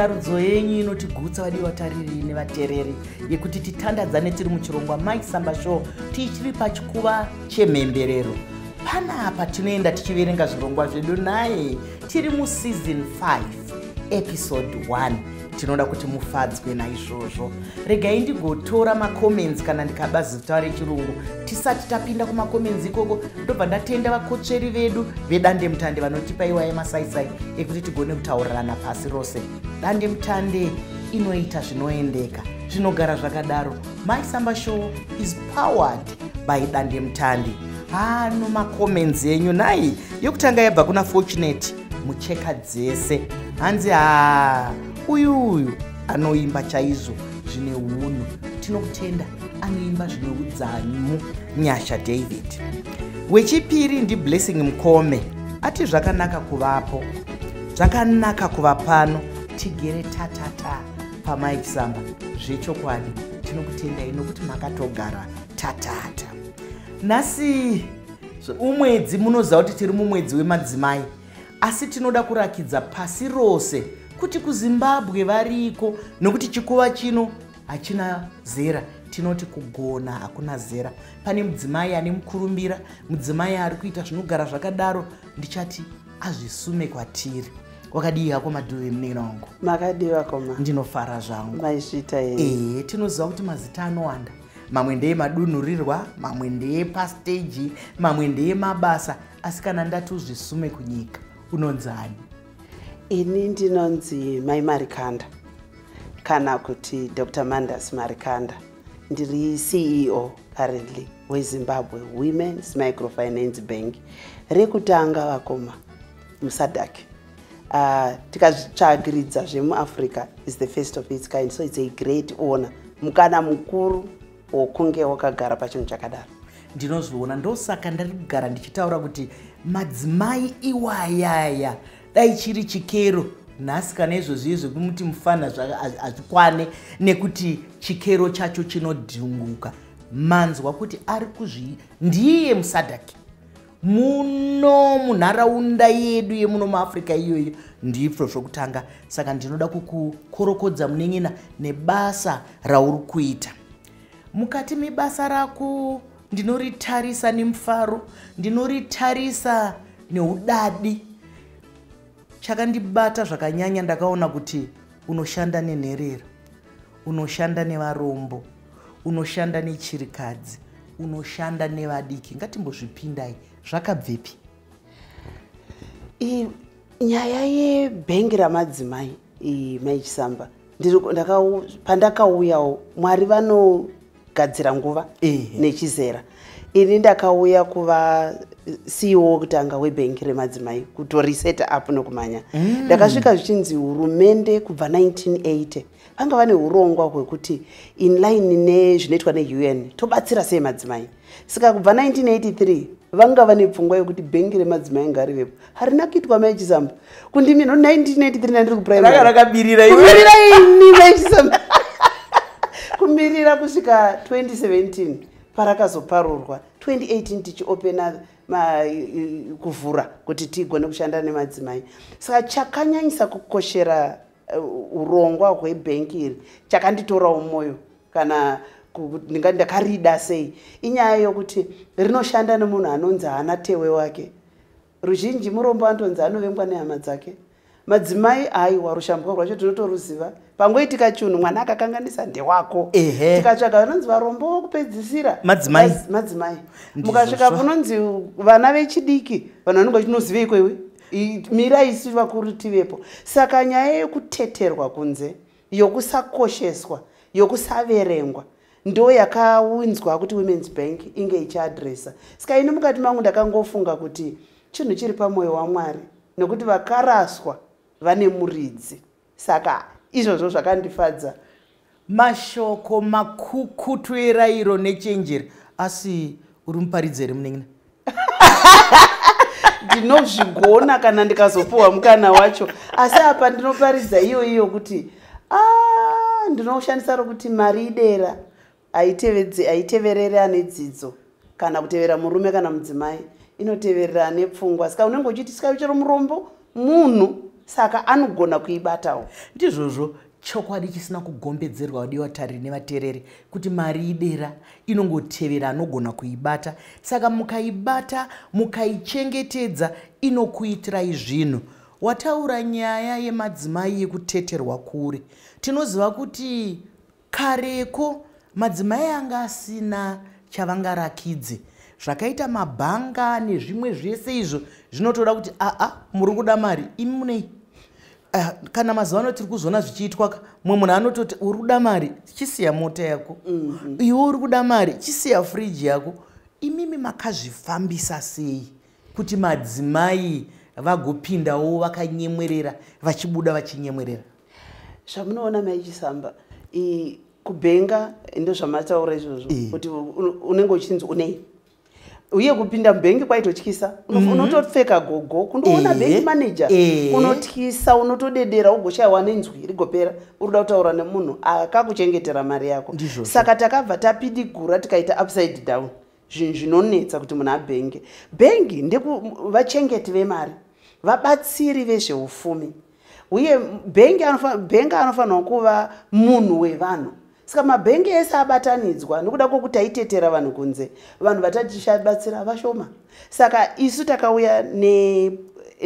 Sarudzo yenyu inotigutsa, vadiwa vatariri nevateereri, yekuti titandadzane tiri muchirongwa Mai Samba Show, tichiri pachikuva chemhemberero. Panapa tinoenda tichiverenga zvirongwa zvedu naye. Tiri museason 5, episode 1. Tinoda kuti mufadzwe naizvozvo. Regai ndigotora macomments kana ndikaba zita rechirungu. Tisati tapinda kumacomments ikoko, ndobva ndatenda vakotsveri vedu vedandemutande vanotipa iwa yemasaisai ekuti tigone kutaurirana pasi rose. Dandemutande inoita zvinoendeka, zvinogara zvakadaro. Mai Samba Show is powered by dandemutande. Hano macomments enyu nai. Yekutanga yabva kuna Fortunate Mucheka Dzese, hanzi, "Ha, uyu uyu anoimba chaizvo zvine unhu." Tinokutenda, anoimba zvine udzamu Nyasha David. Wechipiri ndiBlessing Mukome, ati, "Zvakanaka kuvapo, zvakanaka kuva pano tigere tatata paMai Chisamba." Zvechokwadi tinokutendai nokuti makatogara tatata. Nhasi umwedzi, munoziva kuti tiri mumwedzi wemadzimai, asi tinoda kurakidza pasi rose kuti kuZimbabwe variko, nokuti chikuva chino hachina zera. Tinoti kugona hakuna zera. Pane mudzimai ane mukurumbira, mudzimai ari kuita zvinogara zvakadaro. Ndichati azvisume kwatiri. Wakadii hako, Madhuve, munena wangu? Makadiwa koma? Ndinofara zvangu. Maizvita here? Ehe, tinoziva kuti mazita anowanda. Mamwe ndeemadunhurirwa, mamwe ndeepasteji, mamwe ndeemabasa, asi kana ndati uzvisume kunyika, unonzani? Ini ndinonzi Mai Marikanda, kana kuti Dr Mandas Marikanda. Ndiri CEO currently weZimbabwe Women's Microfinance Bank, rekutanga vakoma muSADC. Tikazvitsvagiridza zvemuAfrica, is the first of its kind, so it's a great honor, mukana mukuru wokunge wakagara pachinhu chakadaro. Ndinozviona, ndosaka ndari kugara ndichitaura kuti madzimai iwayaya, dai chiri chikero nhasi kana izvozvi zvekumuti mufana hazvikwane, nekuti chikero chacho chinodhunguka. Manzwa kuti ari kuzvi ndiye muSADC muno, munharaunda yedu yemuno muAfrica iyoyo, ndizvo zvokutanga. Saka ndinoda kukukorokodza, munin'ina, nebasa rauri kuita. Mukati mebasa rako ndinoritarisa nemufaro, ndinoritarisa neudadi. Chakandibata zvakanyanya, ndakaona kuti unoshanda nenherera, unoshanda nevarombo, unoshanda nechirikadzi, unoshanda nevadiki. Ngatimbozvipindai, zvakabvepi? Nyaya yebhengi ramadzimai, Mai Chisamba, pandakauyawo, Mwari vanogadzira nguva nechizera. Ini ndakauya kuva CEO wekutanga webhengi remadzimai, kutoriseta up nokumhanya. Ndakasvika zvichinzi hurumende kubva 1980 vanga vane urongwa hwekuti in line nezvinoitwa neUN, tobatsira sei madzimai. Saka kubva 1983 vanga vane pfungwa yekuti bhengi remadzimai ngarivepo. Harina kuitwa, Mai Chisamba. Kundimi no 1983 nandiri kuprimary. Rakabirira iwe. Kumirira ini, Mai Chisamba, kumirira kusvika 2017 parakazoparurwa, 2018 tichiopena, kuvhura kuti tigone kushanda nemadzimai. Saka chakanyanyisa kukoshera urongwa hwebhengi iri, chakanditorawo mwoyo, kana ndingati ndakarida sei, inyaya yokuti rinoshanda nemunhu anonzi haana tewe wake. Ruzhinji murombo anotonzi anovengwa nehama dzake. Madzimai, aiwa, rushambwa rwacho tinotoruziva. Pangoitika chinhu, mwana akakanganisa, ndewako. Tikatsvaga vanonzi varombo vokupedzisira, Madzimai. Madzimai. Ndizvozvo. Mukasvika kunonzi vana vechidiki, vanhu vanonge vachinoziveiko iwe? Mirai isu vakuru tivepo. Saka nyaya yekuteterwa kunze, yokusakosheswa, yokusaverengwa, ndo yakaunzwa kuti Women's Bank inge ichiadresa. Saka ini mukati mangu ndakangofunga kuti chinhu chiri pamwoyo waMwari, nekuti vakaraswa vane muridzi. Saka izvozvo zvakandifadza. Mashoko makukutu erayiro nechenjeri. Asi uri muparidzi here, munin'ina? Ndinozvigona kana ndikazopuhwa mukana wacho, asi apa ndinoparidza iyo iyo kuti ndinoshandisa rokuti mari idera, haitevereri ane dzidzo kana kutevera murume kana mudzimai, inoteverera ane pfungwa. Saka unenge uchiti, saka chero murombo munhu. Saka anogona kuibatawo. Ndizvozvo, chokwadi chisina kugombedzerwa, vadiwa tariri nevateereri, kuti mari idera inongotevera anogona kuibata. Saka mukaibata, mukaichengetedza, inokuitirai zvinhu. Wataura nyaya yemadzimai yekuteterwa kure. Tinoziva kuti kareko madzimai anga asina chavangarakidze, zvakaita mabhanga nezvimwe zvese izvo zvinotoda kuti aa, muri kuda mari, imi munei? Kana mazuva ano tiri kuzviona zvichiitwa, mumwe munhu anototi uri kuda mari, chisiya mota yako. Iwe uri kuda mari, chisiya friji yako. Imimi makazvifambisa sei kuti madzimai vagopindawo vakanyemwerera, vachibuda vachinyemwerera? Zvamunoona, Maichisamba, kubhenga ndozvamataura izvozvo, kuti unenge uchinzi unei, uye kupinda mubhengi kwaitotyisa. Unotopfeka gogo kundoona bank manager, unotyisa, unotodedera, ugoshayiwa nenzwi rigopera, uri kuda kutaura nemunhu akakuchengetera mari yako. Saka takabva tapidigura, tikaita upside down zvinhu zvinonetsa kuti munhu abhenge. Bhengi ndekuvachengeti vemari, vabatsiri vezveupfumi, uye bhengi anofanirwa kuva munhu wevanhu. Saka mabhengi ese abatanidzwa nokuda kwokuti aitetera vanhu kunze, vanhu vatatichabatsira vashoma. Saka isu takauya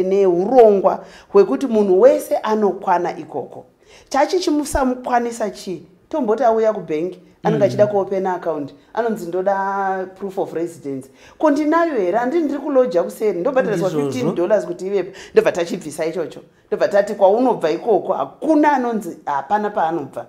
neurongwa hwekuti munhu wese anokwana ikoko. Chachichimusamukwanisa chii? Tomboti auya kubhengi, anenge achida kuopena account, anonzi ndoda proof of residence. Ko ndinayo here? Handii ndiri kuloja kuseri, ndobhadhariswa $15 kuti ivepo. Ndobva tachibvisa ichocho, ndobva tati kwaunobva ikoko hakuna anonzi hapana paanobva.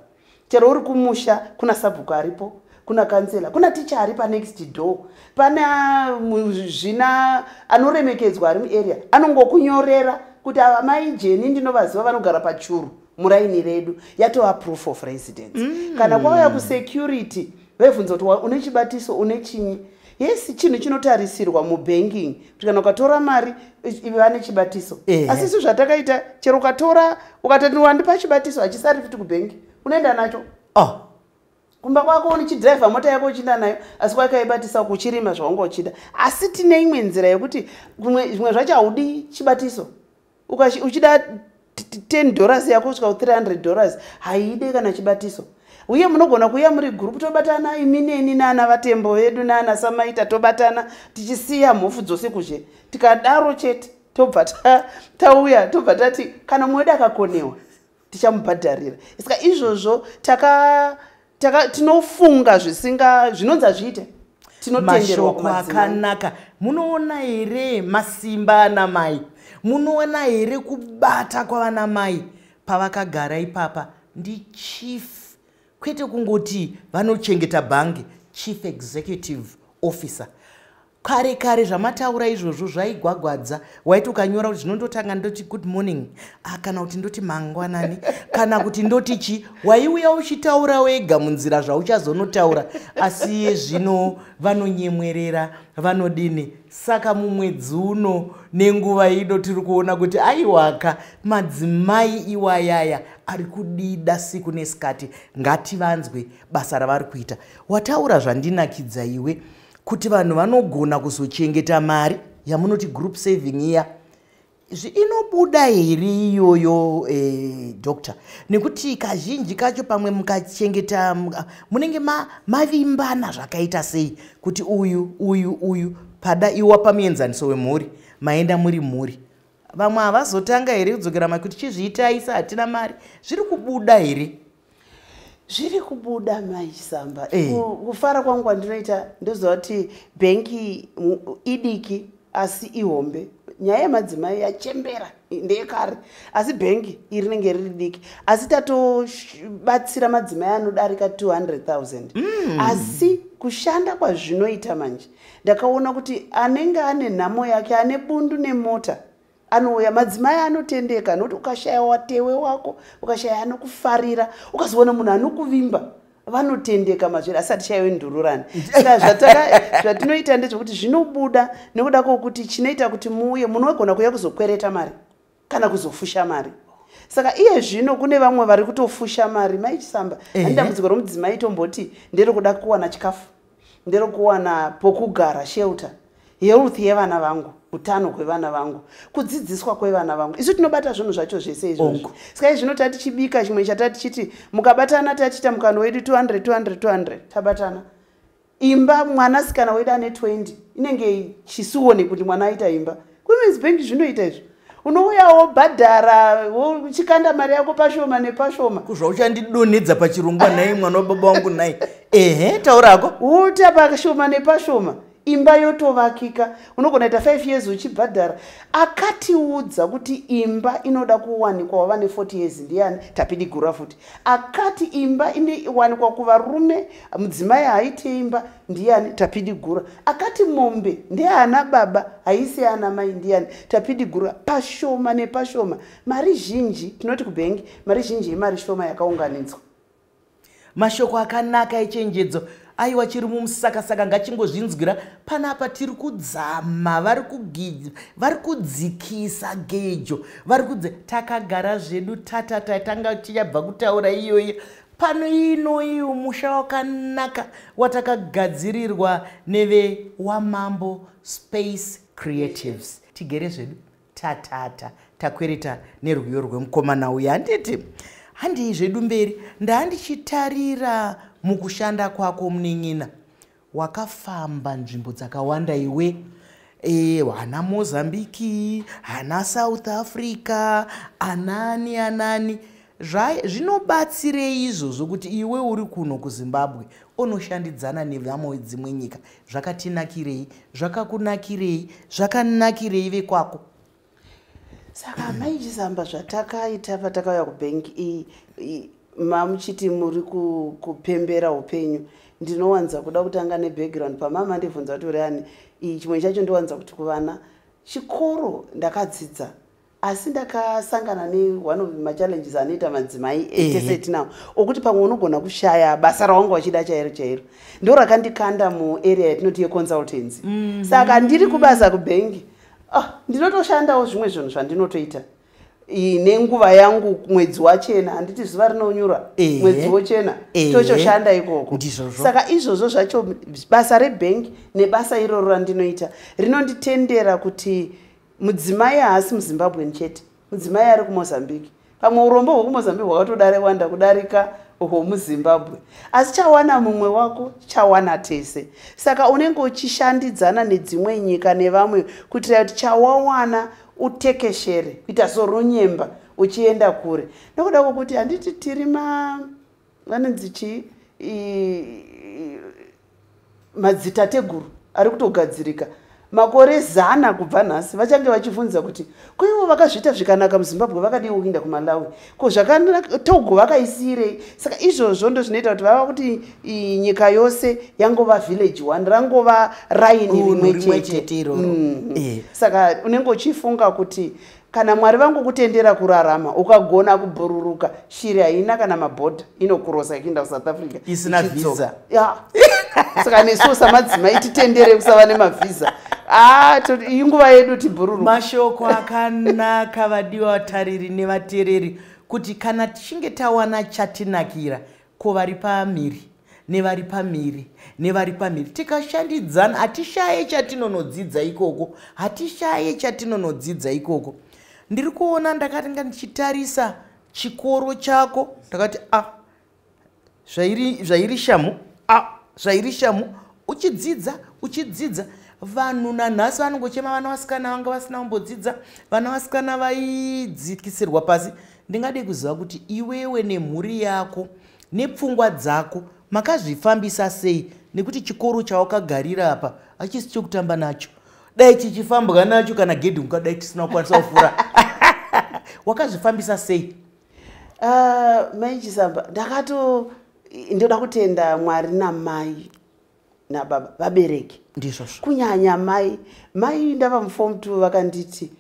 Chero uri kumusha, kuna sabhuku aripo, kuna kansela, kuna ticha ari panext door, pana zvina anoremekedzwa ari muarea, anongokunyorera kuti ava mai Jeni ndinovaziva, vanogara pachuru muraini redu, yatova proof of residence. Kana kwauya kusecurity, vaibvunza kuti une chibatiso, une chinyi? Yes, chinhu chinotarisirwa mubanking kuti kana ukatora mari vane chibatiso. Asi isu zvatakaita, chero ukatora ukatoti wandipa chibatiso, hachisari futi kubhengi, unoenda nacho kumba kwako, unichidhiraivha mota yako uchienda nayo, asi wakaibatisa kuchirima zvaunga uchida. Asi tine imwe nzira yekuti zvimwe zvacho haudi chibatiso. Uchida $10 yako kusvika ku$300, haide kana chibatiso. Uye munogona kuuya muri gurupu, tobatana imi neni naana vaTembo vedu naana Samaita, tobatana tichisiya mhofu dzose kuzhe. Tikadaro chete, tobva tauya, tobva tati kana mumwe wedu akakonewa tichamubhadharira. Saka izvozvo taka tinofunga zvisinga zvinonzi hazviite, tinotenderwa Mashoko kumadzimai. akanaka. Munoona here masimba ana mai? Munoona here kubata kwavana mai pavakagara ipapa? Ndichief, kwete kungoti vanochengeta bhangi, chief executive officer. Kare kare, zvamataura izvozvo zvaigwagwadza. Waiti ukanyora kuti zvinondotanga ndoti good morning, ah, kana kuti ndoti mangwanani, kana kuti ndoti chi, waiuya uchitaura wega munzira zvauchazonotaura. Asi zvino vanonyemwerera, vanodini. Saka mumwedzi uno nenguva ino tiri kuona kuti aiwaka, madzimai iwayaya ari kudida siku nesikati. Ngativanzwe basa ravari kuita. Wataura zvandinakidza iwe, kuti vanhu vanogona kuzochengeta mari yamunoti group saving iya. Inobuda here iyoyo, doctor? Nekuti kazhinji kacho pamwe mukachengeta munenge mavimbana zvakaita sei kuti uyu, uyu, uyu pada iwa pamuenzaniso wemhuri, maenda muri mhuri, vamwe havazotanga here kudzokera makuti chizviitai hatina mari? Zviri kubuda here? Zviri kubuda, Maisamba. Kufara kwangu kwandinoita, ndoziva kuti bhengi idiki asi ihombe. Nyaya yemadzimai yachembera, ndeyekare, asi bhengi iri rinenge riri diki, asi tatobatsira madzimai anodarika 200 000. Asi kushanda kwazvinoita manje, ndakaona kuti anenge ane nhamo yake, ane bundu nemota, anouya. Madzimai anotendeka, nokuti ukashaya watewe wako, ukashaya anokufarira, ukazoona munhu anokuvimba, vanotendeka mazviri, asi hatishayiwe ndururani. Saka zvatinoita ndezvekuti zvinobuda nekuda kwokuti chinoita kuti muuye, munogona kuuya kuzokwereta mari kana kuzofusha mari. Saka iye zvino kune vamwe vari kutofusha mari, Maichisamba. Hani dambudziko romudzimai tomboti nderekuda kuwana chikafu, nderekuwana pokugara, shelter. Health yevana vangu, utano hwevana vangu, kudzidziswa kwevana vangu. Isu tinobata zvinhu zvacho zvese izvozvo. Saka izvino tatichibika chimwe chatatichiti mukabatana, tatiita mukano wedu 200 200 200, tabatana imba. Mwanasikana wedu ane 20, inenge chisuone kuti mwana aita imba. Women's Bank zvinoita izvo, unouya wobhadhara, uchikanda mari yako pashoma nepashoma. Kuzvauchandidonhedza pachirongwa nhai, mwana wababa wangu nhai? Ehe, taurako. Woita pashoma nepashoma, imba yotovakika. Unogona kuita 5 years uchibhadhara. Akatiudza kuti imba inoda kuwanikwa wava ne40 years ndiani? Tapidigura futi. Akati imba inowanikwa kuvarume, mudzimai haaite imba ndiani? Tapidigura. Akati mombe ndeana baba, haisi ana mai ndiani? Tapidigura. Pashoma nepashoma, mari zhinji tinoti kubhengi, mari zhinji imari shoma yakaunganidzwa. Mashoko akanaka echenjedzo. Aiwa, chiri mumusakasaka ngachingozvinzwira. Panapa tiri kudzama, vari kudzikisa gejo, vari kudze. Takagara zvedu tatata, tanga tichabva kutaura iyoyo pano inoiyo musha wakanaka watakagadzirirwa neveWamambo Space Creatives. Tigere zvedu tatata, takwereta nerwiyo rwemukomana uyu. Handiti handii zvedu mberi. Ndandichitarira mukushanda kwako, munin'ina, wakafamba nzvimbo dzakawanda iwe, hana Mozambiki, hana South Africa, anani anani. Zvinobatsirei izvozvo kuti iwe uri kuno kuZimbabwe unoshandidzana nevamwe dzimwe nyika? Zvakatinakirei? Zvakakunakirei? Zvakanakirei vekwako? Saka mai Chisamba, zvatakaita patakauya kubhengi, mamuchiti muri kupembera upenyu, ndinowanza kuda kutanga nebackground. Pamama ndibvunza kuti uri ani, chimwe chacho ndowanza kuti kuvana, chikoro ndakadzidza, asi ndakasangana neone of machallenges anoita madzimai tese tinawo, okuti pamwe unogona kushaya basa rawanga wachida chairo chairo. Ndo rakandikanda muarea yatinoti yeconsultancy. Saka ndiri kubasa kubhengi, ndinotoshandawo zvimwe zvinhu zvandinotoita nenguva yangu. Mwedzi wachena, handiti zuva rinonyura, mwedzi wochena, tochoshanda ikoko. Saka izvozvo zvacho, basa rebhengi nebasa iroro randinoita rinonditendera kuti mudzimai haasi muZimbabweni chete, mudzimai ari kuMozambique. Pamwe urombo hwekuMozambique hwakatodarewanda kudarika hwomuZimbabwe, asi chawana mumwe wako chawana tese. Saka unenge uchishandidzana nedzimwe nyika nevamwe kuitira kuti chawawana utekeshere, kuita sorunyemba uchienda kure, nokuda kwokuti handiti tiri ma vanonzi chii, madzitateguru ari kutogadzirika. Makore 100 kubva nhasi vachange vachibvunza kuti ko ivo vakazviita zvikanaka muZimbabwe vakadii kuinda kuMalawi, ko zvakanaka Togo vakaisiyirei? Saka izvozvo ndo zvinoita kuti vava kuti nyika yose yangova village one, rangova raini rimwe chete. Saka unenge uchifunga kuti kana Mwari vangokutendera kurarama, ukagona kubhururuka, shiri haina kana mabhodha, inokurosa ichienda kuSouth Africa. Isina vhisa. Ya, saka nesuwo samadzimai titendere kusava nemavhisa. Ah, inguva yedu tibhururuka. Mashoko akanaka, vadiwa vatariri nevateereri, kuti kana tichinge tawana chatinakira, ko vari pamhiri nevari pamhiri nevari pamhiri, tikashandidzana, hatishaye chatinonodzidza ikoko, hatishaye chatinonodzidza ikoko. Ndiri kuona, ndakatinga ndichitarisa chikoro chako, ndakati a ah, zvairi shamu, a ah, zvairi shamu, uchidzidza uchidzidza. Vanhu nanhasi vanongochema, vana vasikana vanga vasina kumbodzidza, vana vasikana vaidzikisirwa pasi. Ndingade kuziva kuti iwewe nemhuri yako nepfungwa dzako makazvifambisa sei, nekuti chikoro chawakagarira apa hachisi chokutamba nacho. Dai chichifambwa nacho, kana gedhi ungadai tisina kukwanisa kufura. Wakazvifambisa sei? Mai Chisamba, ndakato ndoda kutenda Mwari namai nababa, vabereki. Ndizvozvo. Kunyanya mai. Mai ndava muform 2 vakanditi,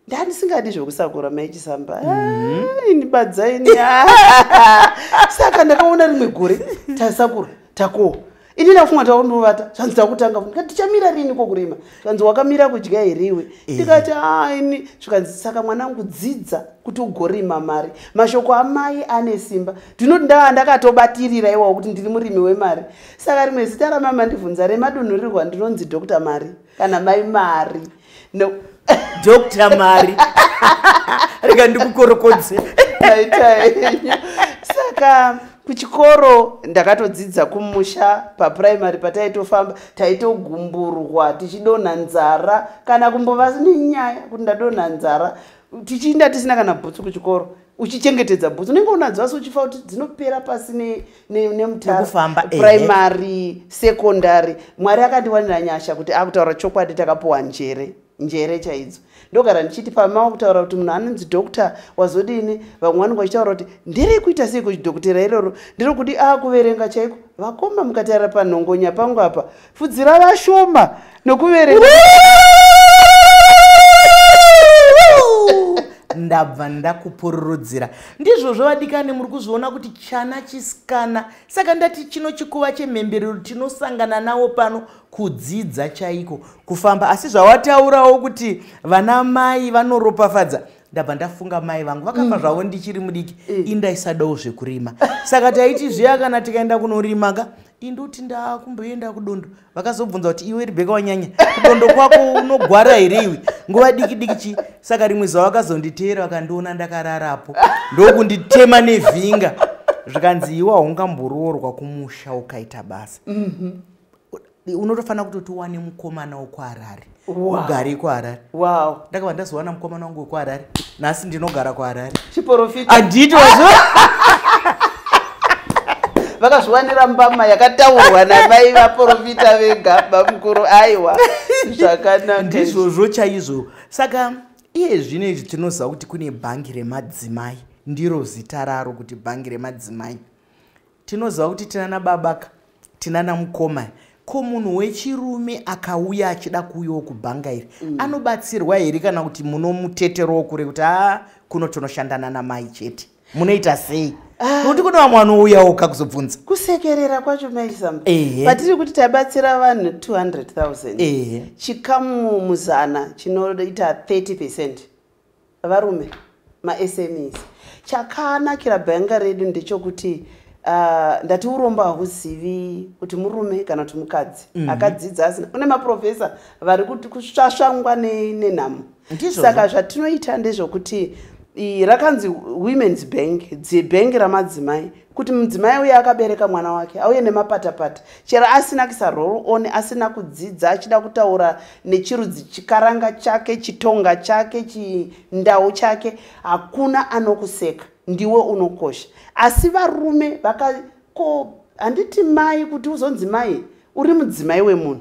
ndandisingadi zvokusakura, mai Chisamba. Ini badzaini. Saka ndakaona rimwe gore tasakura, takohwa. Ini ndafunga taundovata, zvanzi takutanga, ndikati tichamira rini kokurima? Zvanzi wakamira kudya here iwe? Ndikati a ini. Zvikanzi saka mwanangu, dzidza kuti ugorima mari. Mashoko amai ane simba. Ndinoti ndaa ndakatobatirira iwawo kuti ndiri murimi wemari. Saka rimwe zita ramama ndibvunza remadunhurirwa, ndinonzi Dr Mari kana Mai Mari, no. Dr Mari, rega ndikukorokodze. Maita henyu. Saka kuchikoro ndakatodzidza kumusha papuraimary, pataitofamba taitogumburwa tichidonha nzara, kana kumbova nenyaya kuti ndadonha nzara, tichiinda tisina kana bhutsu kuchikoro. Uchichengetedza bhutsu unenge unadzo, asi uchifa kuti dzinopera pasi nemutara. Nekufamba, ehe. Primary, secondary, Mwari akandiwanira nyasha kuti akutaura chokwadi, takapuwa njere, njere chaidzo. Ndogara ndichiti pamava kutaura kuti munhu anonzi doctor wazodini, vamwe vanenge vachitaura kuti nderekuita sei kuchidhokotera iroro, nderekuti akuverenga chaiko. Vakoma, mukatarira panhongonya pangu apa, pfudzi rava shoma nokuverenga. Ndabva ndakupururudzira. Ndizvozvo vadikani, muri kuzviona kuti chana chisikana. Saka ndati chino chikuva chemhemberero tinosangana nawo pano, kudzidza chaiko, kufamba. Asi zvawataurawo kuti vana mai vanoropafadza, ndabva ndafunga mai vangu vakafa zvavo ndichiri mudiki. Indaisadawo zvekurima, saka taiti zviya kana tikaenda kunorima ka, indoti ndakumboenda kudondo. Vakazobvunza kuti, "Iwe Rebheka, wanyanya kudondo kwako, unogwara here iwe nguva diki diki chi?" Saka rimwe zuva vakazonditeera, vakandiona ndakararapo, ndokunditema nevhinga, zvikanzi, "Iwe haungamboroorwa kumusha ukaita basa. Unotofanira kutoti uwane mukomana wekuHarare, ugare kuHarare." Ndakabva ndazowana mukomana wangu wekuHarare, nhasi ndinogara kuHarare. Chiprofita. Handiti wazo? Vakazviwanira mbama yakataurwa namai vaprofita vega, bamukuru. Aiwa, zvakanaka. Ndizvozvo chaizvo. Saka iye zvino izvi tinoziva kuti kune bhangi remadzimai, ndiro zita raro kuti bhangi remadzimai. Tinoziva kuti tinana babaka, tinana mukoma. Ko munhu wechirume akauya achida kuuyawo kubhanga iri, anobatsirwa here, kana kuti munomuteterawo kure kuti haa, kuno tinoshandana namai chete? Munoita sei? Nokuti kune vamwe vanouyawo kakuzobvunza. Kusekerera kwacho, maisamba, patiri kuti tabatsira vanhu 200 000, chikamu muzana chinoita 30% varume, maSMEs. Chakanakira bhanga redu ndechekuti ndati urombo hahuzivi kuti murume kana kuti mukadzi, akadzidza, asina. Kune maprofesa vari kuti kusvasvangwa nenhamo. Saka zvatinoita ndezvokuti rakanzi Women's Bank, dzibhengi ramadzimai, kuti mudzimai uye akabereka mwana wake auye nemapatapata, chero asina kuisa roll on, asina kudzidza, achida kutaura nechirudzi, chikaranga chake, chitonga chake, chindau chake, hakuna anokuseka, ndiwe unokosha. Asi varume vaka ko handiti mai, kuti uzonzi mai uri mudzimai wemunhu,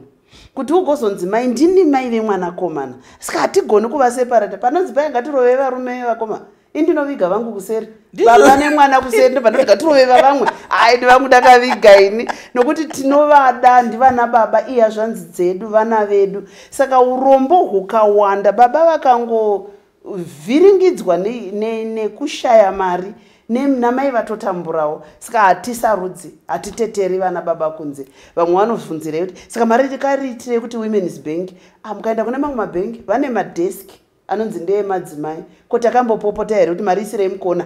kuti ugozonzi mai, ndini mai vemwanakomana. Saka hatigoni kuvaseparata. Panonzi pai ngatirove varume, vakoma, indinoviga vangu kuseri, baba nemwana kuseri, ndobva ndoti ngatiroveva vamwe. Ai, ndivangu ndakaviga ini, nokuti tinovada, ndivana baba, iya zvanzi dzedu, vana vedu. Saka urombo hukawanda, baba vakangovhiringidzwa nekushaya mari, namai vatotamburawo. Saka hatisarudzi, hatiteteri vana baba kunze. Vamwe vanovhunzirei kuti saka mari tikariitirei kuti Women's Bank? Ah, mukaenda kune mamwe mabhengi vane madeski anonzi ndeemadzimai. Ko takambopopota here kuti mari isirei mukona?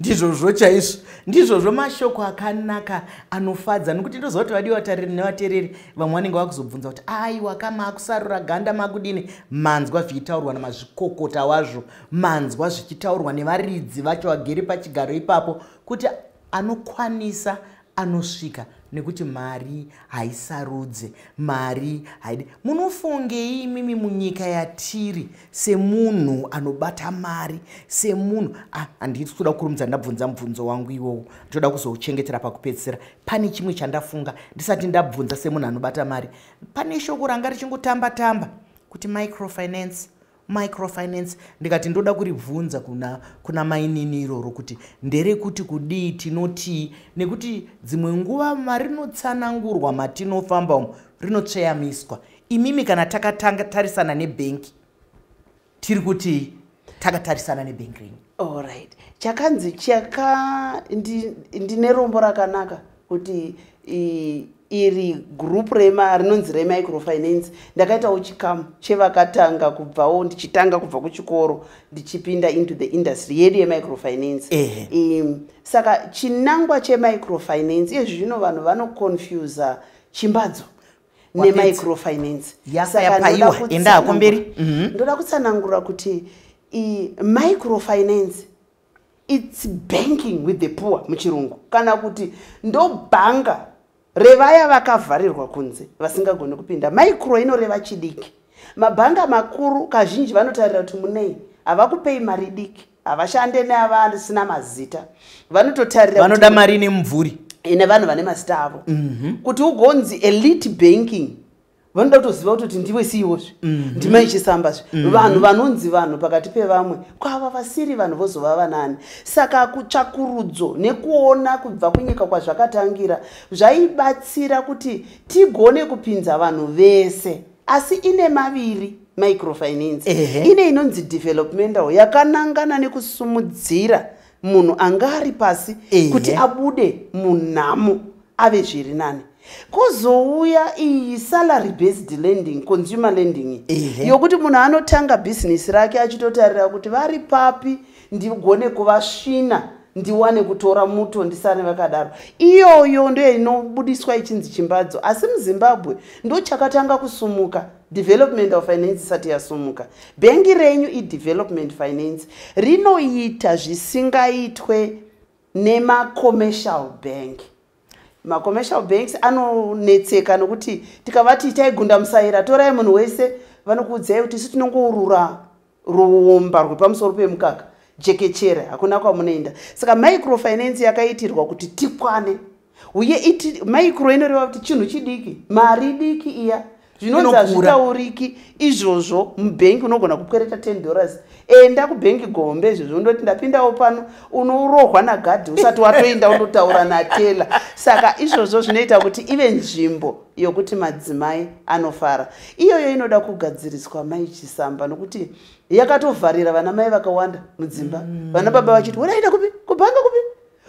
Ndizvozvo chaizvo, ndizvozvo. Mashoko akanaka anofadza, nokuti ndoziva kuti vadiwa vatariri nevateereri vamwe vanenge vakuzobvunza kuti, "Aiwa, kamakusarura ganda, makudini?" Manzwa zvichitaurwa namazvikokota wazvo, manzwa zvichitaurwa nevaridzi vacho vagere pachigaro ipapo kuti anokwanisa anosvika, nekuti mari haisarudze, mari haidi. Munofungei imimi munyika yatiri, semunhu anobata mari, semunhu, ah, handisi kuda kukurumidza ndabvunza mubvunzo wangu iwowo, ndoda kuzouchengetera pakupedzisira. Pane chimwe chandafunga ndisati ndabvunza. Semunhu anobata mari, pane shoko ranga richingotamba tamba kuti microfinance, microfinance. Ndikati ndoda kuribvunza kuna mainini iroro kuti nderekuti kudii, tinotii, nekuti dzimwe nguva marinotsanangurwa matinofamba umo rinotsveyamiswa. Imimi, kana takatanga tarisana nebhengi, tiri kuti takatarisana nebhengi renyu? Allright, chakanzi chaka ndine rombo rakanaka kuti Iri group rema rinonzi remicrofinance, ndakaitawo chikamu chevakatanga kubvawo, ndichitanga kubva kuchikoro ndichipinda into the industry yedu yemicrofinance. Saka chinangwa chemicrofinance, izvi zvino vanhu vanoconfusa chimbadzo Wapedza. Nemicrofinance. Yafa Saka yapaiwa. ndoda Enda hako mberi. Ndoda kutsanangura kuti microfinance, it's banking with the poor muchirungu, kana kuti ndobhanga revaya vakavharirwa kunze, vasingagoni kupinda. Micro inoreva chidiki. Mabhanga makuru kazhinji vanotarira kuti munei, havakupei mari diki, havashande neavasina mazita, vanototarira kuti Vanoda mari nemumvuri. Ine vanhu vane mazita avo. Kuti ugonzi elite banking, vanoda kutoziva kutoti ndiwe CEOzve, ndimai Chisambazve. Vanhu vanonzi vanhu pakati pevamwe, kwava vasiri vanhu vozova vanani. Saka kutsvakurudzo nekuona kubva kunyika kwazvakatangira zvaibatsira kuti tigone kupinza vanhu vese. Asi ine maviri microfinance. Ine inonzi developmental, yakanangana nekusumudzira munhu anga ari pasi kuti abude munhamo, ave zviri nani. Kwozouya iyi salary based lending, consumer lending, yokuti munhu anotanga bhizinesi rake achitotarira kuti vari papi, ndigone kuvasvina, ndiwane kutora muto, ndisane vakadaro. Iyoyo ndiyo inobudiswa ichinzi chimbadzo. Asi muZimbabwe ndo chakatanga kusumuka developmental finance isati yasumuka. Bhengi renyu idevelopment finance, rinoita zvisingaitwe nemacommercial bank. Macommercial banks anonetseka nokuti tikavati itai gunda musaira, torai munhu wese, vanokuudzai kuti isu tinongourura ruomba rwepamusoro pemukaka, jekechere, hakuna kwamunoenda. Saka microfinance yakaitirwa kuti tikwane uye iti micro inoreva kuti chinhu chidiki, mari diki iya zvinonzi Inokura. Hazvitauriki izvozvo. Mubhengi unogona kukwereta $10, enda kubhengi gombe izvozvo undoti ndapindawo pano, unorohwa nagadhi usati watoenda undotaura nateller. Saka izvozvo zvinoita kuti ive nzvimbo yokuti madzimai anofara. Iyoyo inoda kugadziriswa, Mai Chisamba, nokuti yakatovharira vana mai vakawanda mudzimba. Vana baba vachiti, "Unaenda kupi? Kubhanga kupi?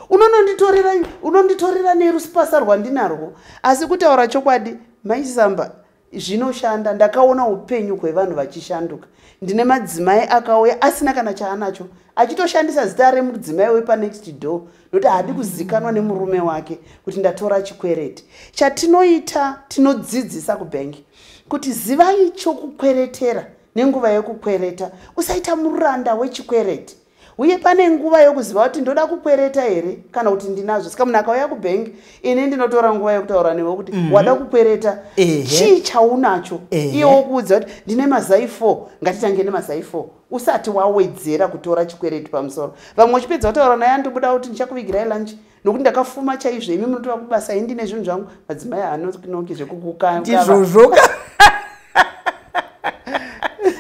Unononditorera, unonditorera nerusipasa rwandinarwo." Asi kutaura chokwadi, Maisamba, zvinoshanda. Ndakaona upenyu hwevanhu vachishanduka. Ndine madzimai akauya asina kana chaanacho, achitoshandisa zita remudzimai wepanext door, nokuti haadi kuzikanwa nemurume wake kuti ndatora chikwereti. Chatinoita, tinodzidzisa kubhengi kuti zivai chokukweretera nenguva yekukwereta. Usaita muranda wechikwereti, uye pane nguva yokuziva kuti ndoda kukwereta here kana kuti ndinazvo. Saka munhu akauya kubhengi, ini ndinotora nguva yekutaura newe kuti wada kukwereta, chii chaunacho? Iye wokuudza kuti ndine mazai 4, ngatitange nemazai 4 usati wawedzera kutora chikwereti pamusoro. Vamwe uchipedza kutaura naye, andobuda kuti ndichakuvigirai lunch nokuti ndakafuma chaizvo, imi munotova kubasa, ini ndine zvinhu zvangu. Madzimai haanonoki zvekukukava. Ndizvozvo.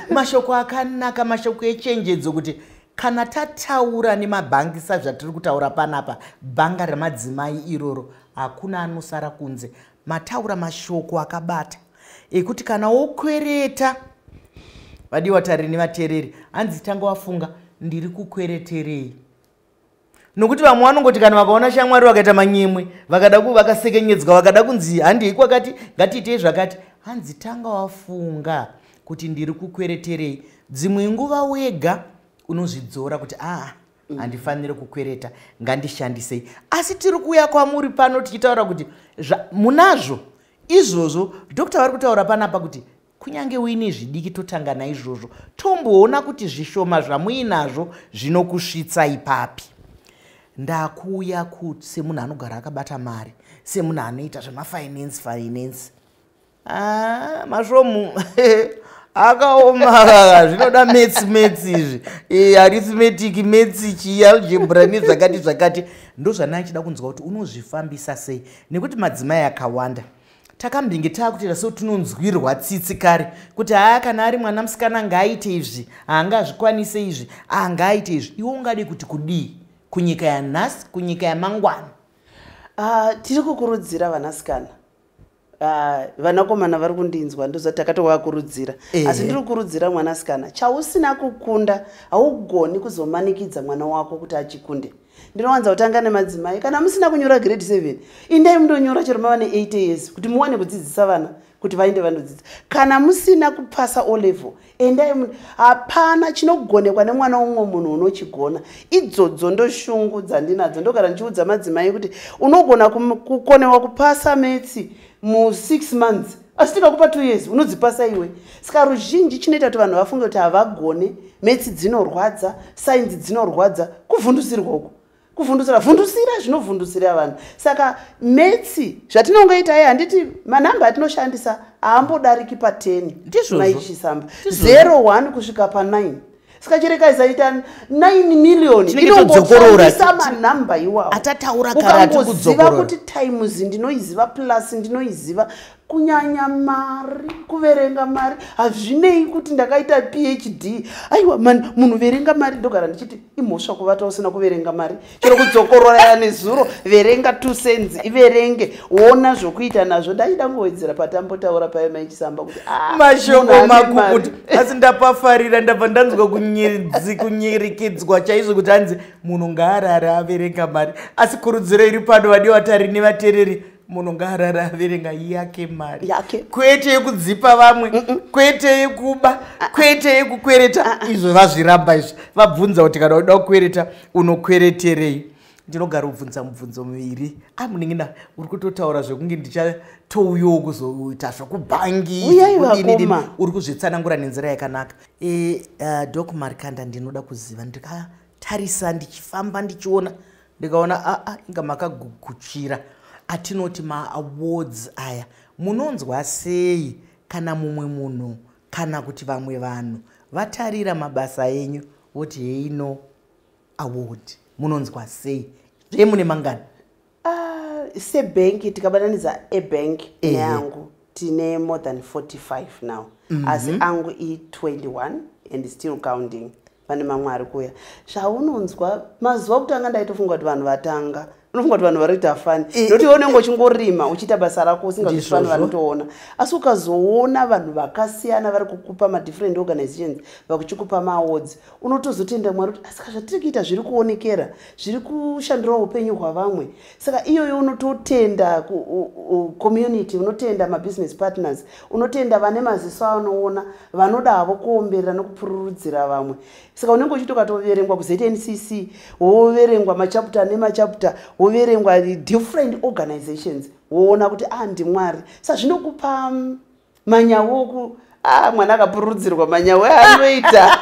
Mashoko akanaka, mashoko echenjedzo, kuti kana tataura nemabhangi sazvatiri kutaura panapa, bhanga remadzimai iroro, hakuna anosara kunze. Mataura mashoko akabata ekuti kana wokwereta, vadiwa tariri nevateereri, hanzi tanga wafunga, ndiri kukwereterei? Nokuti vamwe vanongoti kana vakaona shamwari, vakaita manyemwe, vakada vakasekenyedzwa, vakada kunzi handei kwakati, ngatiitei zvakati, hanzi tanga wafunga kuti ndiri kukwereterei. Dzimwe nguva wega unozvidzora kuti aa, handifaniri kukwereta, ngandishandisei. Asi tiri kuuya kwamuri pano tichitaura kuti munazvo izvozvo. Doctor vari kutaura panapa kuti kunyange uine zvidiki, totanga naizvozvo, tomboona kuti zvishoma zvamuinazvo zvinokusvitsa ipapi. Ndakuuya semunhu anogara akabata mari, semunhu anoita zvemafinance finance. Ah, masvomu akaoma, zvinoda maths, maths izvi, arithmetic, maths, chii, algebra nezvakati zvakati. Ndozvana achida kunzwa kuti unozvifambisa sei, nekuti madzimai akawanda takambinge taakutoita setinonzwirwa tsitsi kare kuti haa, kana ari mwana musikana ngaaite izvi, haangazvikwanise izvi, angaaite izvi. Iwe ungade kuti kudii kunyika yanhasi, kunyika yamangwana? Tiri kukurudzira vanasikana, vanakomana vari kundinzwa, ndozva takatovakurudzira. Asi ndiri kukurudzira mwanasikana, chausina kukunda haugoni kuzomanikidza mwana wako kuti achikunde. Ndinowanza kutanga nemadzimai. Kana musina kunyora grade 7, indai mundonyora chero mava ne8 years, kuti muwane kudzidzisa vana kuti vaende vandodzidza. Kana musina kupasa O level, endai. Hapana chinogonekwa nemwana umwe munhu unochigona. Idzodzo ndoshungu dzandinadzo. Ndogara ndichiudza madzimai kuti unogona kukonewa kupasa maths mu6 months, asi tikakupa 2 years unodzipasa iwe. Saka ruzhinji chinoita kuti vanhu vafunge kuti havagone maths, dzinorwadza, sainzi dzinorwadza, kuvhundusirwa uku, kuvhundusira, vhundusira, zvinovhundusira vanhu. Saka maths zvatinongoita ye, handiti manhamba atinoshandisa haambodariki pa10? Ndizvozvo. Maichisamba. Ndizvozvo. 01 kusvika pa9. Saka cherekaisa 9 million Tinenge todzokorora. inongoshandisa manhamba iwawo. Atataura kare ati Ukangoziva kudzokorora. kuti times ndinoiziva, plus ndinoiziva, kunyanya mari, kuverenga mari, hazvinei kuti ndakaita PhD. Aiwa man, munhu verenga mari. Ndogara ndichiti imhosva kuvata usina kuverenga mari, chero kudzokorora nezuro. Verenga 2 cents, iverenge, wona zvokuita nazvo. Ndaida ngowedzera patambotaura paye, Maichisamba, kuti ah, Mashoko munhu ane makukutu. mari. Asi ndapafarira, ndabva ndanzwa kunyirikidzwa chaizvo kuti hanzi munhu ngaarare averenga mari. Asi kurudziro iri pano, vadiwa tari nevateereri, munhu ngaarare averenga yake mari. Yake. Kwete yekudzipa vamwe, kwete yekuba, kwete yekukwereta. Izvo vazviramba izvi. Vabvunza kuti kana uda kukwereta unokwereterei? Ndinogara kubvunza mubvunzo miviri. A, munin'ina, uri kutotaura zvekunge ndichatouyawo kuzoita zvokubhangi. Uyai, Zvekudini dini. vakoma. Uri kuzvitsanangura nenzira yakanaka. Doc Marikanda, ndinoda kuziva, ndikatarisa ndichifamba ndichiona, ndikaona aa, inga makagukuchira atinoti maawards aya. Munonzwa sei kana mumwe munhu kana kuti vamwe vanhu vatarira mabasa enyu voti heino award? Munonzwa sei? Zvemune mangani? Ah, sebhenki, tikabatanidza ebank neyangu, tine more than 45 now. Asi angu i21 and still counting, pane mamwe ari kuuya. Zvaunonzwa, mazuva kutanga ndaitofunga kuti vanhu vatanga, unofunga kuti vanhu vari kuita funny, nokuti iwe unenge uchingorima uchiita basa rako usingazviti vanhu vanotoona. Asi ukazoona vanhu vakasiyana vari kukupa, madifferent organizations vakuchikupa maawards, unotozotenda Mwari kuti asika zvatiri kuita zviri kuonekera, zviri kushandirawo upenyu hwavamwe. Saka iyoyo unototenda community, unotenda mabusiness partners, unotenda vane maziso anoona, vanoda havo kuomberera nokupururudzira vamwe. Saka unenge uchiti ukatoverengwa kuZNCC, woverengwa machapter nemachapter, woverengwa different organizations, woona kuti a, ndimwari. Sa zvinokupa manyawo oku a mwana akapururudzirwa, manyawo anoita.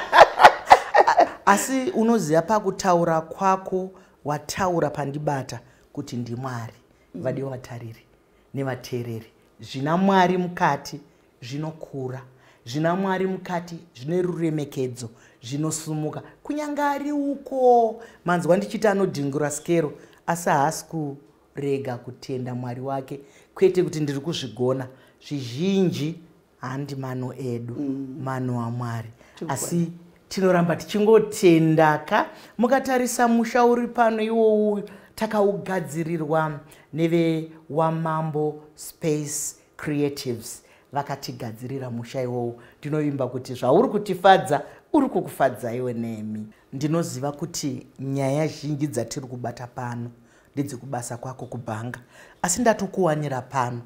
Asi unoziva, pakutaura kwako wataura pandibata kuti ndimwari. Vadiwa vatariri nevateereri, zvina Mwari mukati zvinokura, zvina Mwari mukati zvine ruremekedzo, zvinosumuka. Kunyange ari uko, manzwa ndichiti anodhingura skero, asi haasi kurega kutenda Mwari wake. Kwete kuti ndiri kuzvigona zvizhinji, handi mano edu, mano aMwari. Asi tinoramba tichingotendaka. Mukatarisa musha uri pano iwowu, takaugadzirirwa neveWamambo Space Creatives, vakatigadzirira musha iwowu. Ndinovimba kuti zvauri kutifadza uri kukufadzaiwe nemi. Ndinoziva kuti nyaya zhinji dzatiri kubata pano ndedzekubasa kwako kubhanga, asi ndatokuwanira pano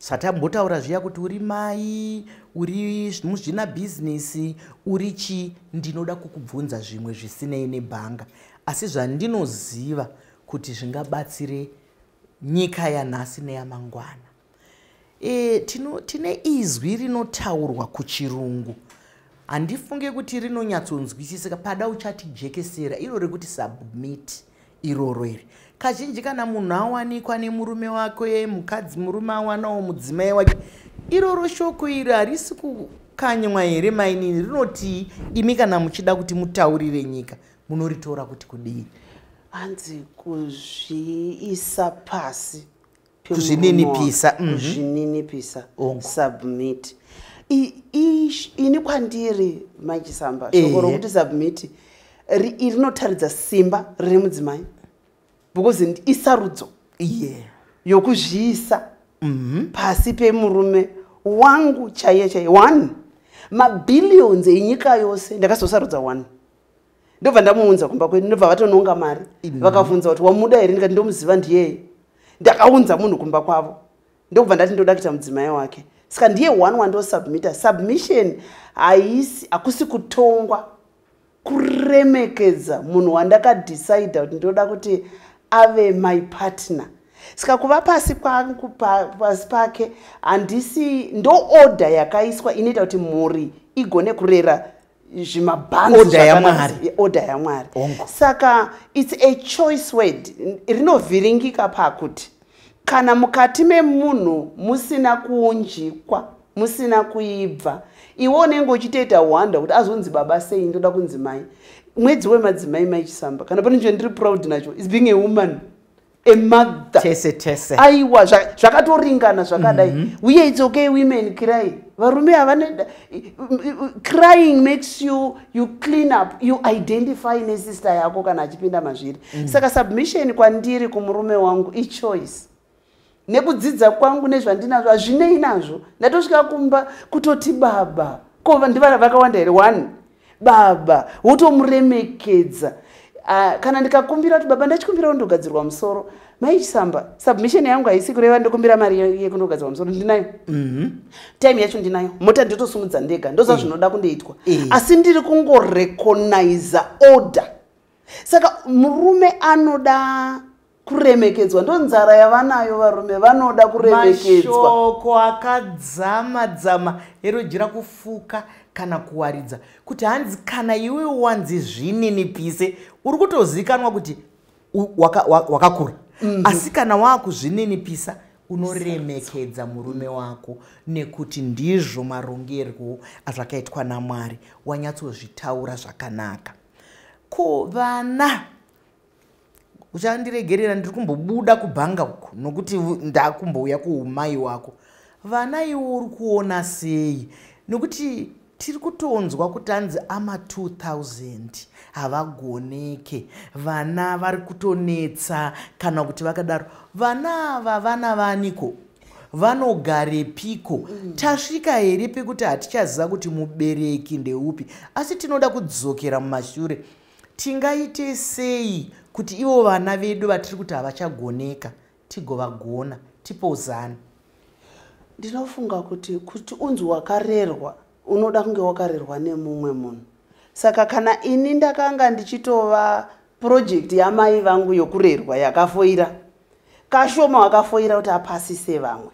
zvatambotaura zviya kuti uri mai, uri muzvina bhizinesi, uri chii. Ndinoda kukubvunza zvimwe zvisinei nebhanga, asi zvandinoziva kuti zvingabatsire nyika yanhasi neyamangwana. Tine izwi rinotaurwa kuchirungu, handifunge kuti rinonyatsonzwisisika. Pada uchatijekesera iro rekuti submit iroro iri. Kazhinji kana munhu awanikwa nemurume wake, mukadzi, murume awanawo mudzimai wake, iroro shoko iri harisi kukanywa here, mainini? Rinotii imi kana muchida kuti mutaurire nyika, munoritora kuti kudii? Hanzi kuzviisa pasi. Kuzvininipisa, Kuzvininipisa. Ongo. Submit. Ini kwandiri, Maichisamba, shoko rokuti submit rinotaridza simba riri mudzimai, because isarudzo yokuzviisa pasi pemurume wangu chaiye chaiye. One, mabillions enyika yose, ndakazosarudza one. Ndobva ndamuunza kumba kwedu, ndobva vatononga mari. Vakabvunza kuti wamuda here, ndikati ndomuziva ndiyeye. Ndakaunza munhu kumba kwavo, ndokubva ndati ndoda kuita mudzimai wake. Saka ndiye one wandosubmita. Submission haisi, hakusi kutongwa, kuremekedza munhu wandakadecida kuti ndoda kuti ave my partner. Saka kuva pasi kwangu, pasi pake, handisi ndo order yakaiswa inoita kuti mhuri igone kurera zvimabhanzi. Order yaMwari. Order yaMwari. Hongu. Saka it's a choice word rinovhiringika pakuti kana mukati memunhu musina kuunjikwa, musina kuibva, iwe unenge uchitoita wonder kuti azonzi baba sei, ndoda kunzi mai. Mwedzi wemadzimai, maichisamba, kana pane chinhu ndiri proud nacho is being a woman, a mother. Tese tese. Aiwa, zvakatoringana zvakadai. Uye it's okay, women cry, varume havane. Crying makes you clean up, you identify nesister yako kana achipinda mazviri. Saka submission kwandiri kumurume wangu ichoice nekudzidza kwangu nezvandinazvo, hazvinei nazvo. Ndatosvika kumba kutoti baba, ko ndivana vakawanda here? One baba, wotomuremekedza. Kana ndikakumbira kuti baba, ndachikumbira kundogadzirwa musoro, maichisamba, submission yangu haisi kureva ndokumbira mari yekundogadzirwa musoro. Ndinayo time yacho, ndinayo mota, ndotosumudza ndega, ndoza zvinoda kundoitwa. Asi ndiri kungorecogniza order. Saka murume anoda kuremekedzwa, ndo nzara yavanayo varume, vanoda kuremekedzwa. Mashoko akadzama dzama erojera kufuka kana kuwaridza kuti hanzi kana iwe wanzi zvininipise, uri kutozivikanwa kuti wakakura. Asi kana waakuzvininipisa, unoremekedza murume wako nekuti ndizvo marongerwo azvakaitwa naMwari. Wanyatsozvitaura zvakanaka. Ko vana, uchandiregerera, ndiri kumbobuda kubhanga uku nokuti ndakumbouya kuumai wako. Vana iwo uri kuona sei? Nokuti tiri kutonzwa kuti hanzi ama 2000 havagoneke, vana vari kutonetsa kana kuti vakadaro. Vana ava vana vaniko? Vanogarepiko? Tasvika here pekuti hatichaziva kuti mubereki ndeupi? Asi tinoda kudzokera mumashure, tingaite sei kuti ivo vana vedu vatiri kuti havachagoneka tigovagona? Tipozana. Ndinofunga kuti unzi wakarerwa, unoda kunge wakarerwa nemumwe munhu. Saka kana ini ndakanga ndichitova project yamai vangu yokurerwa yakafoira kashoma, wakafoira kuti apasise vamwe.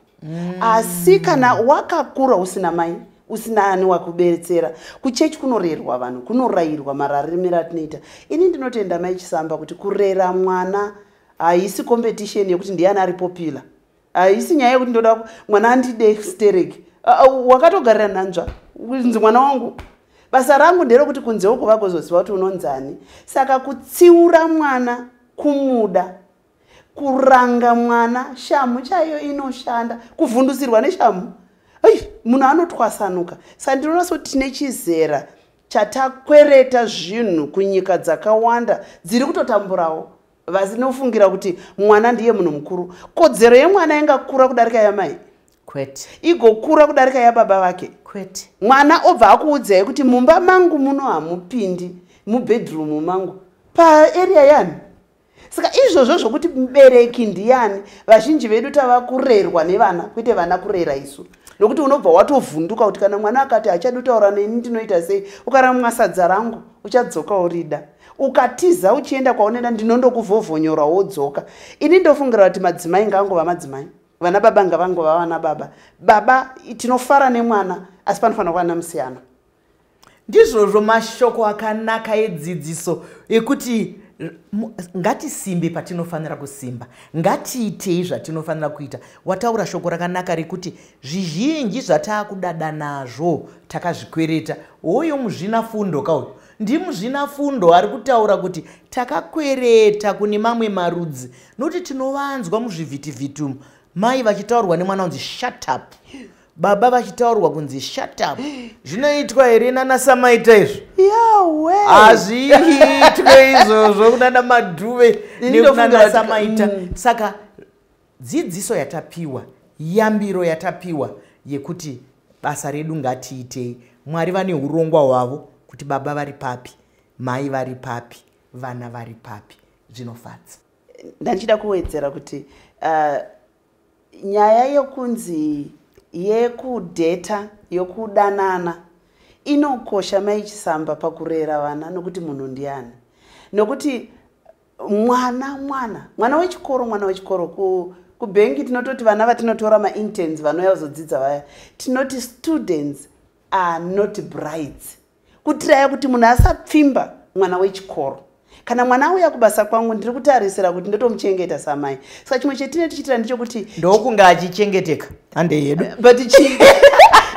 Asi kana wakakura usina mai, usina ani wakubetsera, kuchechi kunorerwa vanhu, kunorayirwa mararamiro atinoita. Ini ndinotenda, Mai Chisamba, kuti kurera mwana haisi competition yekuti ndiani ari popular. Haisi nyaya yekuti ndoda mwana andide stereki. Wakatogarira nhanzva kunzi mwana wangu, basa rangu nderekuti kunze uko vagozoziva kuti unonzani. Saka kutsiura mwana kumuda, kuranga mwana shamhu chaiyo inoshanda, kuvhundusirwa neshamhu, ai munhu anotwasanuka. Saka ndinoona sekuti tine chizera chatakwereta zvinhu kunyika dzakawanda dziri kutotamburawo, vasinofungira kuti mwana ndiye munhu mukuru. Kodzero yemwana ingakura kudarika yamai? Kwete. Igokura kudarika yababa vake? Kwete. Mwana obva akuudzai kuti mumba mangu muno hamupindi, mubedroom mangu, paarea yani. Saka izvozvo zvokuti mubereki ndiani, vazhinji vedu tava kurerwa nevana, kwete vana kurera isu, nokuti unobva watovhunduka kuti kana mwana akati hachadi kutaura neni ndinoita sei? Ukaramwa sadza rangu uchadzoka urida, ukatiza uchienda kwaunoenda ndinondokuvhovhonyora wodzoka. Ini ndofungira kuti madzimai ngaangova madzimai, vana baba ngavangova vana baba. Baba tinofara nemwana, asi panofanira kuva namusiyana. Ndizvozvo, mashoko akanaka edzidziso ekuti ngatisimbe patinofanira kusimba, ngatiitei zvatinofanira kuita. Wataura shoko rakanaka rekuti zvizhinji zvataakudada nazvo takazvikwereta. Hoyo muzvinafundo kauyu, ndimuzvinafundo ari kutaura kuti takakwereta kune mamwe marudzi, nokuti tinovanzwa muzvivhitivhiti umu mai vachitaurwa nemwana kunzi "Shut up", baba vachitaurwa kunzi "Shut up". Zvinoitwa here nana Samaita izvo? Yawe. Hazviitwe izvozvo kunana Madhuve Ini nekunana ndofungira kuti- Samaita. Saka dzidziso yatapiwa, yambiro yatapiwa yekuti basa redu ngatiitei, Mwari vane urongwa hwavo kuti baba vari papi. Mai vari papi, vana vari papi, zvinofadza. Ndandichida kuwedzera kuti nyaya yokunzi yekudheta, yokudanana, inokosha, Maichisamba, pakurera vana, nokuti munhu ndiani? Nokuti mwana wechikoro kubhengi tinototi vana vatinotora mainterns, vanouya kuzodzidza vaya, tinoti students are not brides, kutiraya kuti munhu asapfimba mwana wechikoro. Kana mwana auya kubasa kwangu, ndiri kutarisira kuti ndotomuchengeta samai. Saka chimwe chetine tichiitira ndechekuti Ndokunge achichengeteka, hande yedu. But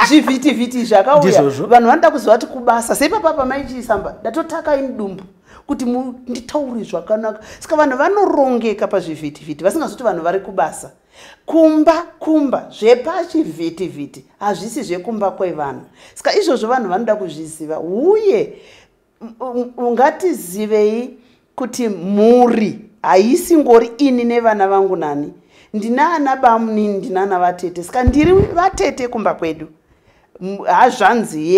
zvivhitivhiti zvakauya. Ndizvozvo. Vanhu vanoda kuziva kuti kubasa seipapapa, Maichisamba, ndatotaka ini dumbu kuti nditaure zvakanaka. Saka vanhu vanorongeka pazvivhitivhiti, vasingazoti vanhu vari kubasa. Kumba zvepachivhitivhiti hazvisi zvekumba kwevanhu. Saka izvozvo vanhu vanoda kuzviziva. Uye ngatizivei kuti mhuri haisi ngori ini nevana vangu. Nani ndina ana bamunini, ndina ana vatete. Saka ndiri vatete kumba kwedu. Hazvanzi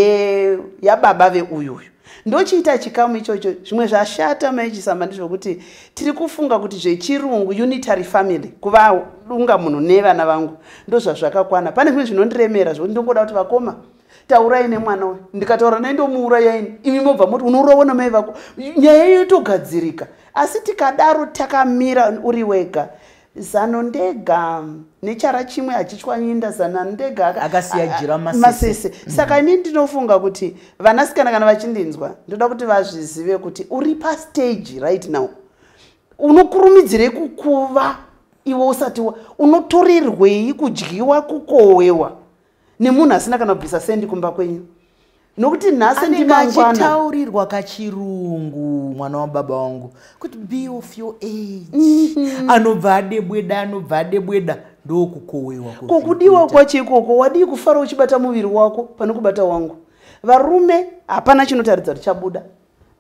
yababa veuyuyu, ndochiita chikamu ichocho. Zvimwe zvashata, Maichisamba, ndezvokuti tiri kufunga kuti zvechirungu, unitary family, kuva dunga munhu nevana vangu, ndozvazvakakwana. Pane zvimwe zvinondiremera zvokuti ndongoda kuti, "Vakoma, taurai nemwana uyu." Ndikataura naye, ndomuurayaini, imi mobva moti unourawa namai vako, nyaya yotogadzirika. Asi tikadaro takamira uri wega, zano ndega nechara chimwe hachichwanyinda, zana ndega Akasiya jira masese. Masese. Saka ini ndinofunga kuti vanasikana, kana vachindinzwa, ndoda kuti vazvizive kuti uri pastage right now. Unokurumidzirei kukuva iwe usati unotorerwei kudyiwa, kukohwewa nemunhu asina kana kubvisa sendi kumba kwenyu? Nokuti nhasi Anenge ndimangwana. Achitaurirwa kachirungu, mwana wababa wangu, kuti be of your age. Anobva adebweda, anobva adebweda, ndokukohwewa. Kokudiwa kwacho ikoko, wadii kufara uchibata muviri wako pane kubata wangu? Varume hapana chinotaridza kuti chabuda,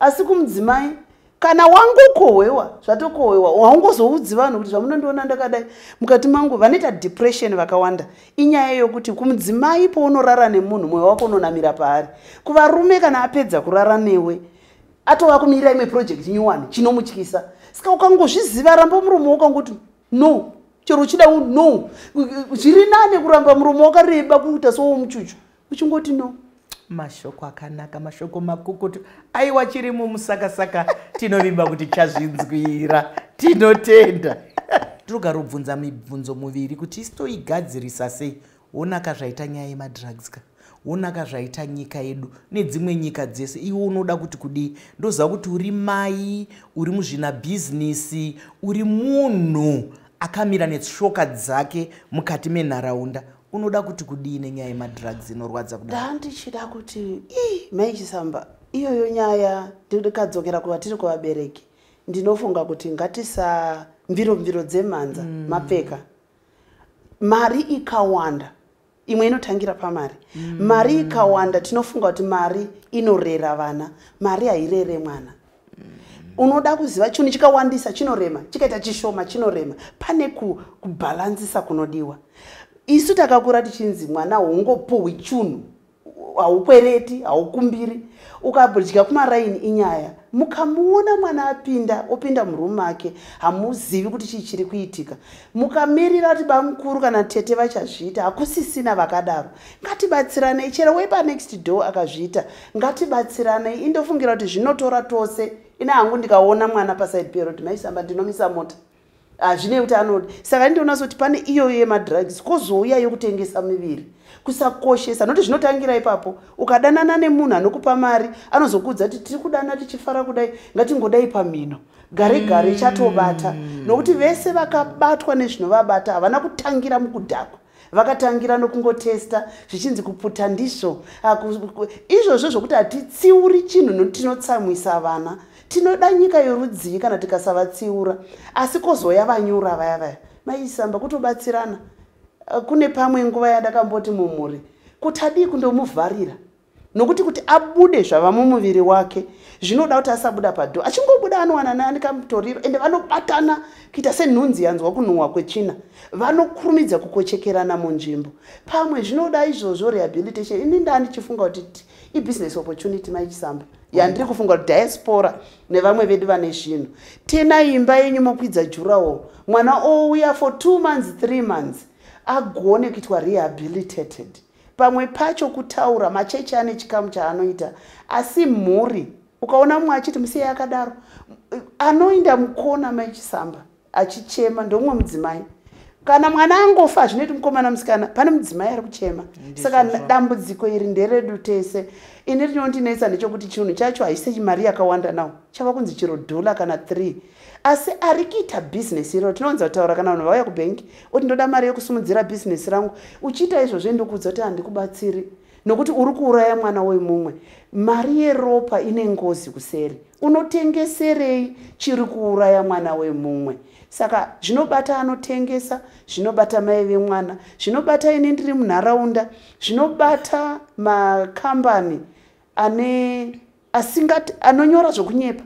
asi kumudzimai, kana wangokohwewa, zvatokohwewa. Haungozoudzi vanhu kuti zvamunondiona ndakadai, mukati mangu. Vanoita depression vakawanda inyaya yokuti kumudzimai, pounorara nemunhu, mwoyo wako unonamira paari. Kuvarume, kana apedza kurara newe, atova kumirira imwe project nyowani chinomutyisa. Saka ukangozviziva, ramba muromo wakangoti no, chero uchida no. Zviri nane kuramba muromo wakareba kuita sowomuchuchu uchingoti no. Mashoko akanaka, mashoko makukutu. Aiwa, chirimo musakasaka, tinovimba kuti chazvinzwira. Tinotenda. Tinogara kubvunza mibvunzo muviri kuti isi toigadzirisa sei. Wonaka zvaita nyaya yemadrugs ka, wonaka zvaita nyika yedu nedzimwe nyika dzese. Iwe unoda kuti kudii? Ndoziva kuti uri mai, uri muzvinabhizinisi, uri munhu akamira netshoka dzake mukati menharaunda. Unoda kuti kudii nenyaya yemadrugs inorwadza kudai? Ndandichida kuti ii, Maichisamba, iyoyo nyaya ndikadzokera kuvatiri kuvabereki, ndinofunga kuti ngatisa mviro mviro dzemhanza mapfeka. Mari ikawanda, imwe inotangira pamari. Mari ikawanda, tinofunga kuti mari inorera vana. Mari hairere mwana. Unoda kuziva, chinhu chikawandisa chinorema, chikaita chishoma chinorema. Pane kubhalansisa kunodiwa. Isu takakura tichinzi mwana haungopuhwi chunhu, haukwereti, haukumbiri. Ukadya kumaraini inyaya. Mukamuona mwana apinda, opinda murumu make, hamuzivi kuti chii chiri kuitika. Mukamirira kuti bamukuru kana tete vachazviita, hakusisina vakadaro. Ngatibatsiranei, chero wepanext door akazviita, ngatibatsiranei. Indofungira kuti zvinotora tose. Ina hangu, ndikaona mwana paside peroad, Maisamba, ndinomisa mota, hazvinei kuti anodi. Saka ndinoona sekuti pane iyoyo yemadrugs, kwozouya yokutengesa miviri, kusakoshesa, nokuti zvinotangira ipapo. Ukadanana nemunhu anokupa mari, anozokuudza kuti tiri kudana tichifara kudai, ngatingodai pamhino, gare gare chatobata. Nokuti vese vakabatwa nezvinovabata havana kutangira mukudhakwa, vakatangira nokungotesta, zvichinzi kuputa ndizvo. Izvozvo zvokuti hatitsiuri chinhu, nokuti tinotsamwisa vana. Tinoda nyika yorudzii kana tikasavatsiura? Asi kwozoya vanyura vaya vaya, Maisamba, kutobatsirana. Kune pamwe nguva yandakamboti mumhuri kuti adii kundomuvharira, nokuti kuti abude zvava mumuviri wake zvinoda kuti asabuda padoor. Achingobuda anowana nani kamutoriro, ende vanobatana kuita senhunzi yanzwa kunhuhwa kwetsvina, vanokurumidza kukochekerana munzvimbo. Pamwe zvinoda izvozvo, rehabilitation. Ini ndaa ndichifunga kuti ibusiness opportunity, Maichisamba. Yandiri kufunga kuti diaspora nevamwe vedu vane zvinhu, tena imba yenyu, mokwidza durawall, mwana ouya for 2 months, 3 months, agone kuitwa rehabilitated. Pamwe pacho kutaura, machechi ane chikamu chaanoita, asi mhuri, ukaona mumwe achiti musiyai akadaro, anoinda mukona maichisamba achichema, ndomumwe mudzimai. Kana mwana angofa, zvinoiti mukomana, musikana, pane mudzimai ari kuchema. Saka dambudziko iri nderedu tese. Ini rinondinetsa ndechekuti chinhu chacho haisi mari yakawanda nawo, chava kunzi chiro dhola kana 3, asi ari kuita bhizinesi iro. Tinowanza kutaura kana vanhu vauya kubhengi oti, "Ndoda mari yekusumudzira bhizinesi rangu." Uchiita izvozvo, ndikuudza kuti handikubatsiri, nokuti uri kuuraya mwana wemumwe. Mari yeropa ine ngozi kuseri. Unotengeserei chiri kuuraya mwana wemumwe? Saka zvinobata anotengesa, zvinobata mai vemwana, zvinobata ini ndiri munharaunda, zvinobata makambani ane asingati anonyora zvokunyepa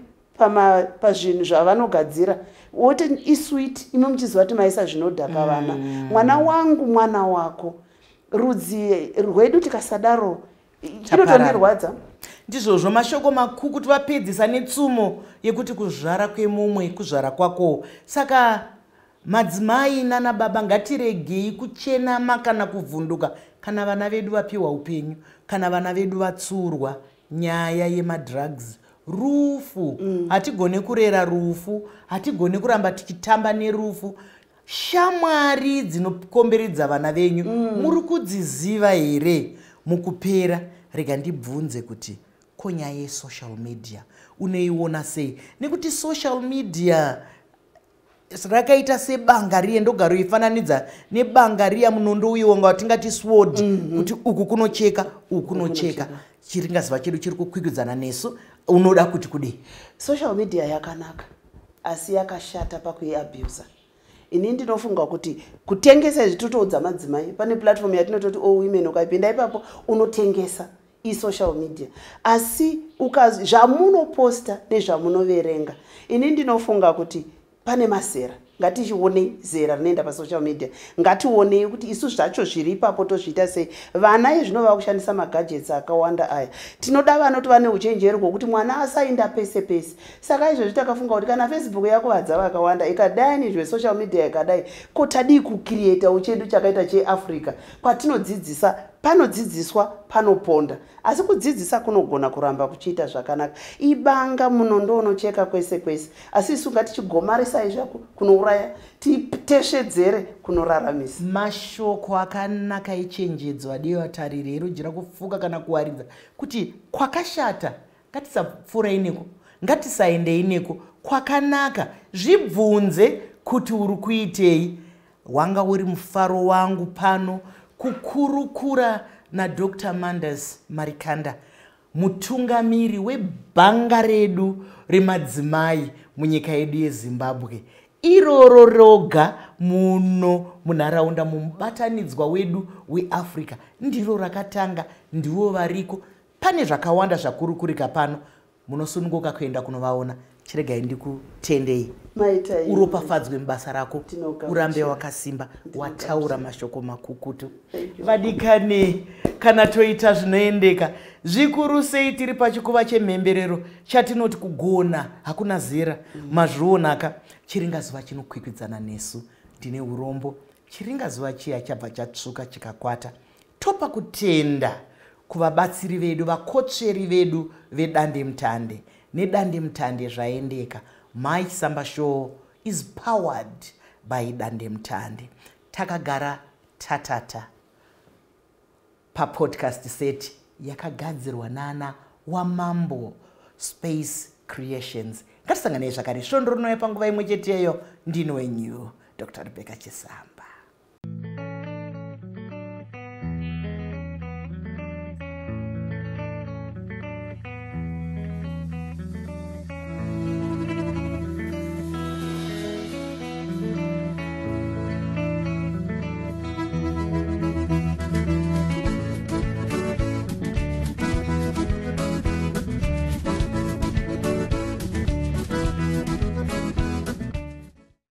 pazvinhu zvavanogadzira, woti isweet, imi muchiziva kuti maisa zvinodhaka vana. Mwana wangu mwana wako, rudzi rwedu, tikasadaro inotondirwadza. Ndizvozvo, mashoko makukutu. Vapedzisa netsumo yekuti kuzvara kwemumwe kuzvara kwako. Saka madzimai nana baba, ngatiregei kuchenama kana kuvhunduka kana vana vedu vapiwa upenyu, kana vana vedu vatsurwa. Nyaya yemadrugs rufu. Hatigone kurera rufu, hatigone kuramba tichitamba nerufu. Shamwari dzinokomberedza vana venyu muri kudziziva here? Mukupera, rega ndibvunze kuti ko nyaya yesocial media unoiona sei? Nekuti social media rakaita sebanga riye, ndogaroifananidza nebanga riya, munondo uye wanga watingati sword, kuti uku kunocheka, uku kunocheka. Chiringazuva chedu chiri kukwikwidzana nesu. Unoda kuti kudii? Social media yakanaka, asi yakashata pakuiabusa. Ini ndinofunga kuti kutengesa izvi, totoudza madzimai, pane platform yatinototi All Women, ukaipinda ipapo unotengesa, isocial media. Asi zvamunoposta nezvamunoverenga, ini ndinofunga kuti pane mazera. Ngatichionei zera rinoenda pasocial media, ngationei kuti isu zvacho zviri ipapo tozviita sei. Vana izvinova kushandisa magadgets akawanda aya, tinoda vanoti vane uchenjeri hwokuti mwana asainda pese pese. Saka izvozvi takafunga kuti kana Facebook yakuvadza vakawanda ikadai, nezvesocial media ikadai, ko tadii kucreatawo chedu chakaita cheAfrica, kwatinodzidzisa? Panodzidziswa panoponda, asi kudzidzisa kunogona kuramba kuchiita zvakanaka. Ibanga, munondo unocheka kwese kwese, asi isu ngatichigomarisai zvako kunouraya, titeshedzere kunoraramisa. Mashoko akanaka echenjedzo, adiwa vatariri. Erujira kufuka kana kuwaridza kuti kwakashata ngatisapfuurai neko, ngatisaendei neko. Kwakanaka, zvibvunze kuti uri kuitei. Wanga uri mufaro wangu pano kukurukura naDr Mandas Marikanda, mutungamiri webhanga redu remadzimai munyika yedu yeZimbabwe, iroro roga muno munharaunda mumubatanidzwa wedu weAfrica. Ndiro rakatanga, ndivo variko. Pane zvakawanda zvakurukurika pano, munosununguka kuenda kunovaona. Chiregai ndikutendei. Maita. Uropafadzwe mubasa rako. Tinogamuchira. Urambe wakasimba. Wataura mashoko makukutu. Thank you. Vadikani, kana toita zvinoendeka zvikuru sei, tiri pachikuva chemhemberero chatinoti kugona hakuna zera. Mazvionaka, chiringazuva chinokwikwidzana nesu. Ndine urombo, chiringazuva chiya chabva chatsvuka chikakwata. Topa kutenda kuvabatsiri vedu, vakotsveri vedu vedandemutande. Nedandemutande zvaendeka. Mai Chisamba Show is powered by dandemutande. Takagara tatata papodcast set yakagadzirwa nana Wamambo Space Creations. Ngatisanganei zvakare svondo rinouya panguva imwe cheteyo. Ndini wenyu Dr Rebecca Chisamba.